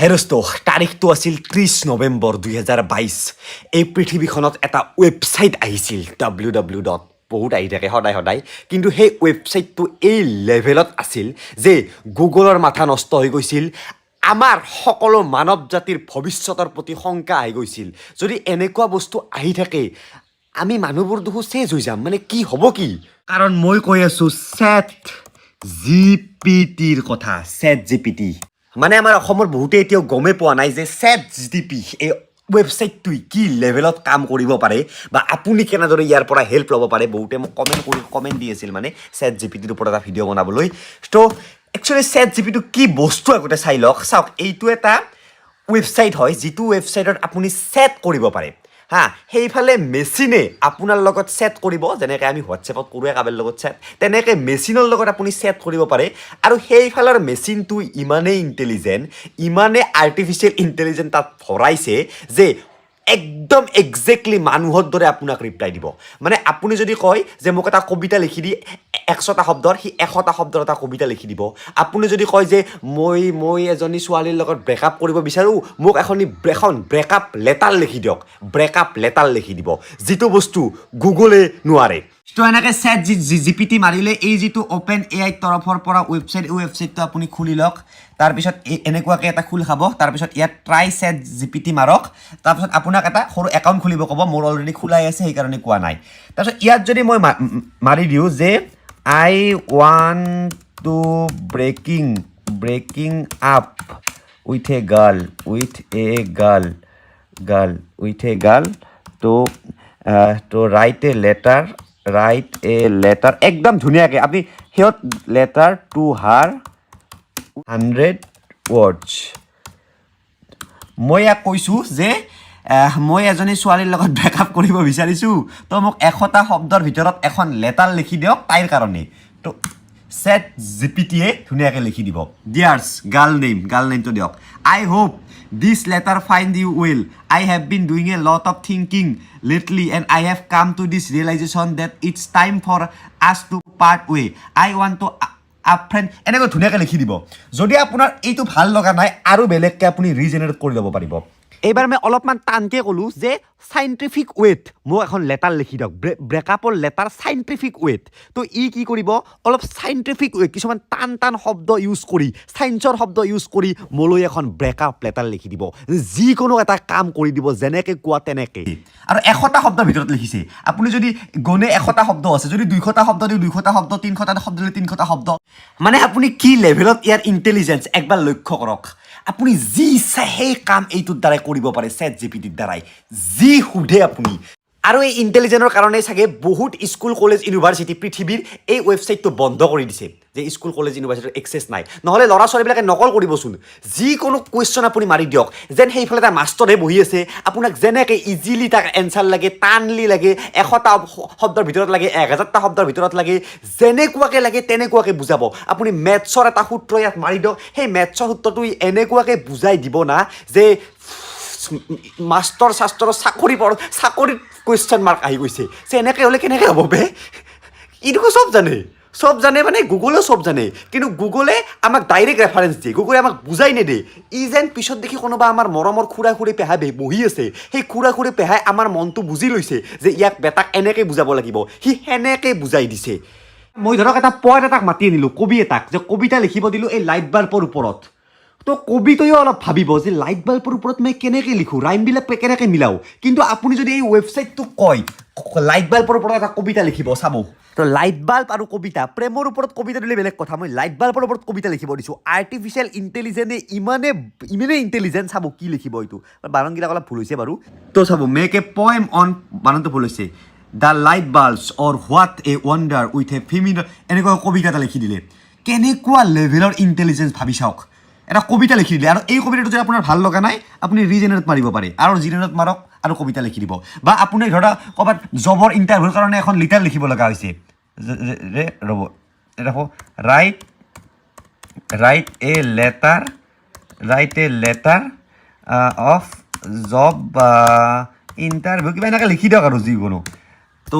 হে দোস্ত, তাৰিখটো আছিল 30 নৱেম্বৰ 2022। এই পৃথিৱীখনত এটা ৱেবছাইট আহিছিল, ডাব্লিউ ডাব্লিউ ডট বহুত আহি থাকে সদায় সদায়। কিন্তু সেই ৱেবছাইটটো এই লেভেলত আছিল যে গুগলৰ মাথা নষ্ট হৈ গৈছিল। আমাৰ সকলো মানৱ জাতিৰ ভৱিষ্যতৰ প্ৰতি শংকা আহি গৈছিল। যদি এনেকুৱা বস্তু আহি থাকে, আমি মানুহবোৰ দেখোঁ চেজ হৈ যাম। মানে কি হ'ব কি? কাৰণ মই কৈ আছোঁ চেট জিপিটিৰ কথা। চেট জিপিটি মানে আমাৰ অসমৰ বহুতে এতিয়াও গমেই পোৱা নাই যে চেট জিপিটি এই ৱেবছাইটটোৱে কি লেভেলত কাম কৰিব পাৰে বা আপুনি কেনেদৰে ইয়াৰ পৰা হেল্প ল'ব পাৰে। বহুতে মোক কমেণ্ট কৰি কমেণ্ট দি আছিল, মানে চেট জিপিটিৰ ওপৰত এটা ভিডিঅ' বনাবলৈ। ত' একচুৱেলি চেট জিপিটিটো কি বস্তু আগতে চাই লওক। চাওক, এইটো এটা ৱেবছাইট হয়, যিটো ৱেবছাইটত আপুনি চেট কৰিব পাৰে। হা, সেইফালে মেচিনে আপোনাৰ লগত চেট কৰিব। যেনেকৈ আমি হোৱাটছএপত কৰোঁ কাৰোবাৰ লগত চেট, তেনেকৈ মেচিনৰ লগত আপুনি চেট কৰিব পাৰে। আৰু সেইফালৰ মেচিনটো ইমানেই ইণ্টেলিজেণ্ট, ইমানেই আৰ্টিফিচিয়েল ইণ্টেলিজেণ্ট তাত ভৰাইছে যে একদম একজেক্টলি মানুহৰ দৰে আপোনাক ৰিপ্লাই দিব। মানে আপুনি যদি কয় যে মোক এটা কবিতা লিখি দি 100টা শব্দৰ, সি 100টা শব্দৰ এটা কবিতা লিখি দিব। আপুনি যদি কয় যে মই এজনী ছোৱালীৰ লগত ব্ৰেকআপ কৰিব বিচাৰোঁ, মোক এখন ব্ৰেকআপ লেটাৰ লিখি দিয়ক, ব্ৰেকআপ লেটাৰ লিখি দিব, যিটো বস্তু গুগলে নোৱাৰে। তো এনেকৈ চেট জিপিটি মাৰিলে এই যিটো অ'পেন এআই তৰফৰ পৰা ৱেবছাইট, এই ৱেবছাইটটো আপুনি খুলি লওক। তাৰপিছত এই এনেকুৱাকৈ এটা খোল খাব। তাৰপিছত ইয়াত ট্ৰাই চেট জিপিটি মাৰক। তাৰপিছত আপোনাক এটা সৰু একাউণ্ট খুলিব ক'ব। মোৰ অলৰেডি খোলাই আছে, সেইকাৰণে কোৱা নাই। তাৰপিছত ইয়াত যদি মই মাৰি দিওঁ যে I want to breaking up with a girl, with a girl with a girl, to write a letter, write a letter, একদম ধুনীয়াকৈ আপুনি সিহঁত letter to her, 100 words। মই ইয়াক কৈছোঁ যে মই এজনী ছোৱালীৰ লগত ব্ৰেকআপ কৰিব বিচাৰিছোঁ, তো মোক 100টা শব্দৰ ভিতৰত এখন লেটাৰ লিখি দিয়ক তাইৰ কাৰণে। তো চেট জিপিটিয়ে ধুনীয়াকৈ লিখি দিব। ডিয়াৰ্ছ গাৰ্ল নেম, গাৰ্ল নেমটো দিয়ক। I hope this letter find you well. I have been doing a lot of thinking lately and I have come to this realization that it's time for us to part way. I want to upfront, এনেকৈ ধুনীয়াকৈ লিখি দিব। যদি আপোনাৰ এইটো ভাল লগা নাই, আৰু বেলেগকৈ আপুনি ৰিজেনেৰেট কৰি ল'ব পাৰিব। এইবাৰ মই অলপমান টানকৈ ক'লোঁ যে চাইণ্টিফিক ৱেত মোক এখন লেটাৰ লিখি দিয়ক, ব্ৰেকআপৰ লেটাৰ চাইণ্টিফিক ৱেত। তো ই কি কৰিব? অলপ চাইণ্টিফিক ৱে, কিছুমান টান টান শব্দ ইউজ কৰি, চায়েন্সৰ শব্দ ইউজ কৰি মোলৈ এখন ব্ৰেকআপ লেটাৰ লিখি দিব। যিকোনো এটা কাম কৰি দিব, যেনেকৈ কোৱা তেনেকৈ। আৰু 100টা শব্দৰ ভিতৰত লিখিছে। আপুনি যদি গণে 100টা শব্দ আছে, যদি 200টা শব্দ দিওঁ 200টা শব্দ, 300টা শব্দ দিলে 300টা শব্দ। মানে আপুনি কি লেভেলত ইয়াৰ ইণ্টেলিজেঞ্চ একবাৰ লক্ষ্য কৰক। আপুনি যি ইচ্ছা সেই কাম এইটোৰ দ্বাৰাই কৰিব পাৰে, চেট জিপিটিৰ দ্বাৰাই যি সোধে আপুনি। আৰু এই ইণ্টেলিজেণ্টৰ কাৰণে চাগে বহুত স্কুল, কলেজ, ইউনিভাৰ্চিটি পৃথিৱীৰ এই ৱেবছাইটটো বন্ধ কৰি দিছে যে স্কুল, কলেজ, ইউনিভাৰ্চিটিৰ এক্সেছ নাই। নহ'লে ল'ৰা ছোৱালীবিলাকে নকল কৰিবচোন। যিকোনো কুৱেশ্যন আপুনি মাৰি দিয়ক, যেন সেইফালে এটা মাষ্টৰহে বহি আছে। আপোনাক যেনেকৈ ইজিলি তাক এনচাৰ লাগে, টানলি লাগে, 100টা শব্দৰ ভিতৰত লাগে, 1000টা শব্দৰ ভিতৰত লাগে, যেনেকুৱাকৈ লাগে তেনেকুৱাকৈ বুজাব। আপুনি মেথছৰ এটা সূত্ৰ ইয়াত মাৰি দিয়ক, সেই মেথছৰ সূত্ৰটো ই এনেকুৱাকৈ বুজাই দিব না যে মাষ্টৰ চাষ্টৰৰ চাকৰি পৰ চাকৰিত কুৱেশ্যন মাৰ্ক আহি গৈছে যে এনেকৈ হ'লে কেনেকৈ হ'ব বে? ই দেখোন চব জানে। চব জানে মানে গুগলেও চব জানে, কিন্তু গুগলে আমাক ডাইৰেক্ট ৰেফাৰেঞ্চ দিয়ে, গুগলে আমাক বুজাই নিদিয়ে। ই যেন পিছত দেখি কোনোবা আমাৰ মৰমৰ খুৰা খুৰী পেহাই বহি আছে। সেই খুৰা খুৰী পেহাই আমাৰ মনটো বুজি লৈছে যে ইয়াক বেটাক এনেকৈ বুজাব লাগিব। সি সেনেকৈ বুজাই দিছে। মই ধৰক এটা পইণ্ট এটাক মাতি আনিলোঁ, কবি এটাক যে কবিতা লিখিব দিলোঁ এই লাইট বাল্বৰ ওপৰত। তো কবিটোৱেও অলপ ভাবিব যে লাইট বাল্বৰ ওপৰত মই কেনেকৈ লিখোঁ, ৰাইমবিলাক কেনেকৈ মিলাওঁ। কিন্তু আপুনি যদি এই ৱেবছাইটটোক কয় লাইট বাল্বৰ ওপৰত এটা কবিতা লিখিব, চাব। তো লাইট বাল্ব আৰু কবিতা, প্ৰেমৰ ওপৰত কবিতা দিলে বেলেগ কথা, মই লাইট বাল্বৰ ওপৰত কবিতা লিখিব দিছোঁ। আৰ্টিফিচিয়েল ইণ্টেলিজেণ্টে ইমানে ইমানেই ইণ্টেলিজেণ্ট, চাব কি লিখিব। এইটো বানানবিলাক অলপ ভুল হৈছে বাৰু। তো চাব, মেক এ পয়েম অন, বানানটো ভুল হৈছে, the light bulbs or what a wonder with a female, এনেকুৱা কবিতা এটা লিখি দিলে। কেনেকুৱা লেভেলৰ ইণ্টেলিজেঞ্চ ভাবি চাওক। এটা কবিতা লিখি দিলে। আৰু এই কবিতাটো যদি আপোনাৰ ভাল লগা নাই, আপুনি ৰিজেনেৰেট মাৰিব পাৰে। আৰু ৰিজেনেৰেট মাৰক আৰু কবিতা লিখি দিব। বা আপুনি ধৰা ক'ৰবাত জবৰ ইণ্টাৰভিউৰ কাৰণে এখন লেটাৰ লিখিব লগা হৈছে, ৰ'ব, ৰাখো, write a letter, write a letter of job interview, কিবা এনেকৈ লিখি দিয়ক আৰু যিকোনো। তো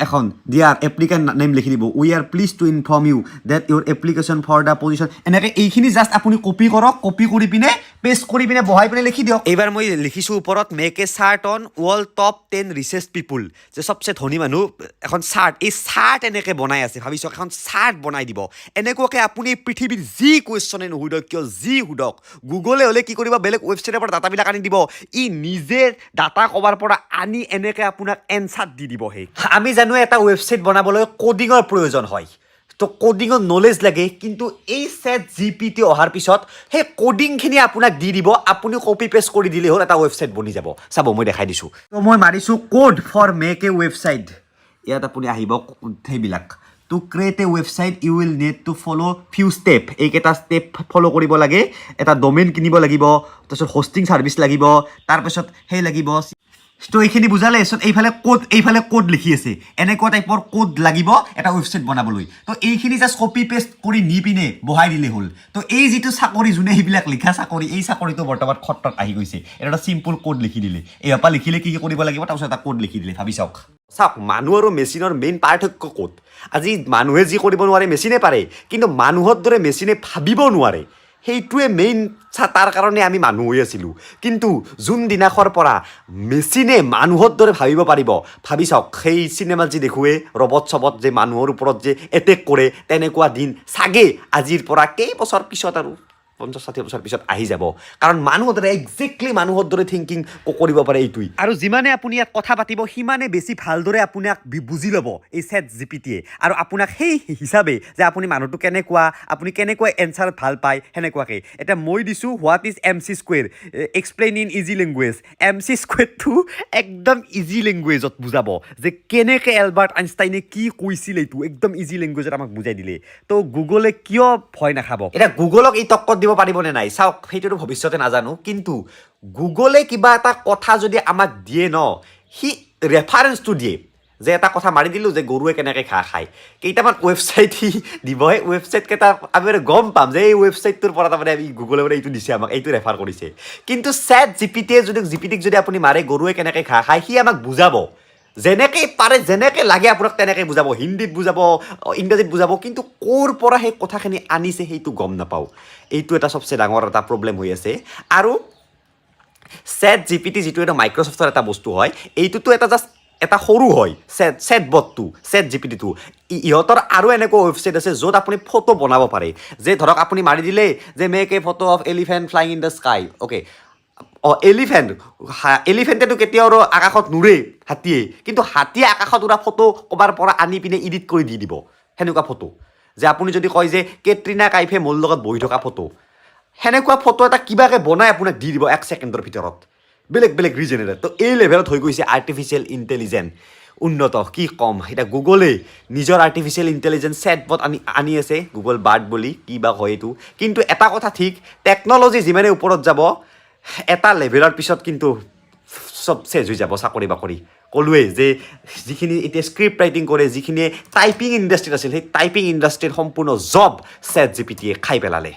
এখন দিয়াৰ এপ্লিকেণ্ট নেম লিখি দিব, "We are pleased to inform you that your application for the position", এনেকৈ এইখিনি জাষ্ট আপুনি কপি কৰক, কপি কৰি পিনে পেষ্ট কৰি পিনে বহাই পিনে লিখি দিয়ক। এইবাৰ মই লিখিছোঁ ওপৰত "Make a chart on world top 10 richest people", যে চবচে ধনী মানুহ এখন চাৰ্ট। এই চাৰ্ট এনেকৈ বনাই আছে, ভাবি চাওক, এখন চাৰ্ট বনাই দিব। এনেকুৱাকৈ আপুনি পৃথিৱীৰ যি কুৱেশ্যনে নুসুধক কিয়, যি সোধক, গুগলে হ'লে কি কৰিব? বেলেগ ৱেবছাইটৰ পৰা ডাটাবিলাক আনি দিব। ই নিজে ডাটা ক'বাৰ পৰা আনি এনেকৈ আপোনাক এনচাৰ দি দিব। সেই আমি জানো এটা ৱেবছাইট বনাবলৈ ক'ডিঙৰ প্ৰয়োজন হয়, তো ক'ডিঙৰ নলেজ লাগে। কিন্তু এই চেট জিপিটি অহাৰ পিছত সেই ক'ডিংখিনি আপোনাক দি দিব, আপুনি কপি পেষ্ট কৰি দিলেই হ'ল, এটা ৱেবছাইট বনি যাব। চাব, মই দেখাই দিছোঁ। তো মই মাৰিছোঁ "code for make a website"। ইয়াত আপুনি আহিব সেইবিলাক। "To create a website, you will need to follow few step." এইকেইটা ষ্টেপ ফ'ল' কৰিব লাগে। এটা ডমেইন কিনিব লাগিব, তাৰপিছত হষ্টিং ছাৰ্ভিচ লাগিব, তাৰপিছত সেই লাগিব। তো এইখিনি বুজালে। চত এইফালে ক'ড লিখি আছে। এনেকুৱা টাইপৰ ক'ড লাগিব এটা ৱেবছাইট বনাবলৈ। তো এইখিনি জাষ্ট কপি পেষ্ট কৰি নি পিনে বহাই দিলেই হ'ল। তো এই যিটো চাকৰি, যোনে সেইবিলাক লিখা চাকৰি, এই চাকৰিটো বৰ্তমান খতৰাত আহি গৈছে। এটা চিম্পুল ক'ড লিখি দিলে, এইৰ পৰা লিখিলে কি কি কৰিব লাগিব, তাৰপিছত এটা ক'ড লিখি দিলে। ভাবি চাওক। চাওক, মানুহ আৰু মেচিনৰ মেইন পাৰ্থক্য ক'ত? আজি মানুহে যি কৰিব নোৱাৰে মেচিনে পাৰে, কিন্তু মানুহৰ দৰে মেচিনে ভাবিব নোৱাৰে। সেইটোৱে মেইন। তাৰ কাৰণে আমি মানুহ হৈ আছিলোঁ। কিন্তু যোনদিনাখৰ পৰা মেচিনে মানুহৰ দৰে ভাবিব পাৰিব, ভাবি চাওক, সেই চিনেমাত যি দেখুৱে ৰবট চবট যে মানুহৰ ওপৰত যে এটেক কৰে, তেনেকুৱা দিন চাগে আজিৰ পৰা কেইবছৰ পিছত আৰু 50-60 বছৰ পিছত আহি যাব। কাৰণ মানুহৰ দৰে, একজেক্টলি মানুহৰ দৰে থিংকিং কৰিব পাৰে এইটোৱেই। আৰু যিমানে আপুনি ইয়াত কথা পাতিব, সিমানে বেছি ভালদৰে আপোনাক বুজি ল'ব এই চেট জিপিটিয়ে আৰু আপোনাক সেই হিচাপে যে আপুনি মানুহটো কেনেকুৱা, আপুনি কেনেকুৱা এনচাৰ ভাল পায়, সেনেকুৱাকৈ। এতিয়া মই দিছোঁ, "What is M C square? Explain in easy language." M C স্কুৱেৰটো একদম ইজি লেংগুৱেজত বুজাব যে কেনেকৈ এলবাৰ্ট আইনষ্টাইনে কি কৈছিল, এইটো একদম ইজি লেংগুৱেজত আমাক বুজাই দিলে। তো গুগলে কিয় ভয় নাখাব? এতিয়া গুগলক এই টক্কৰ দিব পাৰিবনে নাই চাওক, সেইটোতো ভৱিষ্যতে নাজানো। কিন্তু গুগলে কিবা এটা কথা যদি আমাক দিয়ে ন, সি ৰেফাৰেঞ্চটো দিয়ে যে এটা কথা মাৰি দিলোঁ যে গৰুৱে কেনেকৈ ঘাঁহ খায়, কেইটামান ৱেবছাইট সি দিব। সেই ৱেবছাইটকেইটা আমি মানে গম পাম যে এই ৱেবছাইটটোৰ পৰা তাৰমানে আমি গুগলে মানে এইটো দিছে আমাক, এইটো ৰেফাৰ কৰিছে। কিন্তু চেট জিপিটিয়ে যদি, জিপিটিক যদি আপুনি মাৰে গৰুৱে কেনেকৈ ঘাঁহ খায়, সি আমাক বুজাব যেনেকৈ পাৰে, যেনেকৈ লাগে আপোনাক তেনেকৈ বুজাব। হিন্দীত বুজাব, ইংৰাজীত বুজাব, কিন্তু ক'ৰ পৰা সেই কথাখিনি আনিছে সেইটো গম নাপাওঁ। এইটো এটা চবচে ডাঙৰ এটা প্ৰব্লেম হৈ আছে। আৰু চেট জিপিটি যিটো এটা মাইক্ৰ'ছফ্টৰ এটা বস্তু হয়, এইটোতো এটা জাষ্ট এটা সৰু হয় চেট বটটো, চেট জিপিটিটো। ইহঁতৰ আৰু এনেকুৱা ৱেবছাইট আছে য'ত আপুনি ফটো বনাব পাৰে যে ধৰক আপুনি মাৰি দিলে যে "Make a photo of elephant flying in the sky", okay. অঁ, এলিফেণ্ট, এলিফেণ্টেতো কেতিয়াও আৰু আকাশত নুৰে, হাতীয়ে। কিন্তু হাতীয়ে আকাশত উৰা ফটো ক'ৰবাৰ পৰা আনি পিনে এডিট কৰি দি দিব সেনেকুৱা ফটো। যে আপুনি যদি কয় যে কেটৰিনা কাইফে মোৰ লগত বহি থকা ফটো, সেনেকুৱা ফটো এটা কিবাকৈ বনাই আপোনাক দি দিব এক ছেকেণ্ডৰ ভিতৰত, বেলেগ বেলেগ ৰিজনেৰে। তো এই লেভেলত হৈ গৈছে আৰ্টিফিচিয়েল ইণ্টেলিজেঞ্চ উন্নত, কি ক'ম। এতিয়া গুগলে নিজৰ আৰ্টিফিচিয়েল ইণ্টেলিজেঞ্চ চেটবট আনি আনি আছে, গুগল বাৰ্ড বুলি কি বা হয় এইটো। কিন্তু এটা কথা ঠিক, টেকন'লজি যিমানে ওপৰত যাব, এটা লেভেলৰ পিছত কিন্তু চব চেঞ্জ হৈ যাব। চাকৰি বাকৰি ক'লোৱেই যে যিখিনি এতিয়া স্ক্ৰিপ্ট ৰাইটিং কৰে, যিখিনিয়ে টাইপিং ইণ্ডাষ্ট্ৰীত আছিল, সেই টাইপিং ইণ্ডাষ্ট্ৰীৰ সম্পূৰ্ণ জব চেট জিপিটিয়ে খাই পেলালে।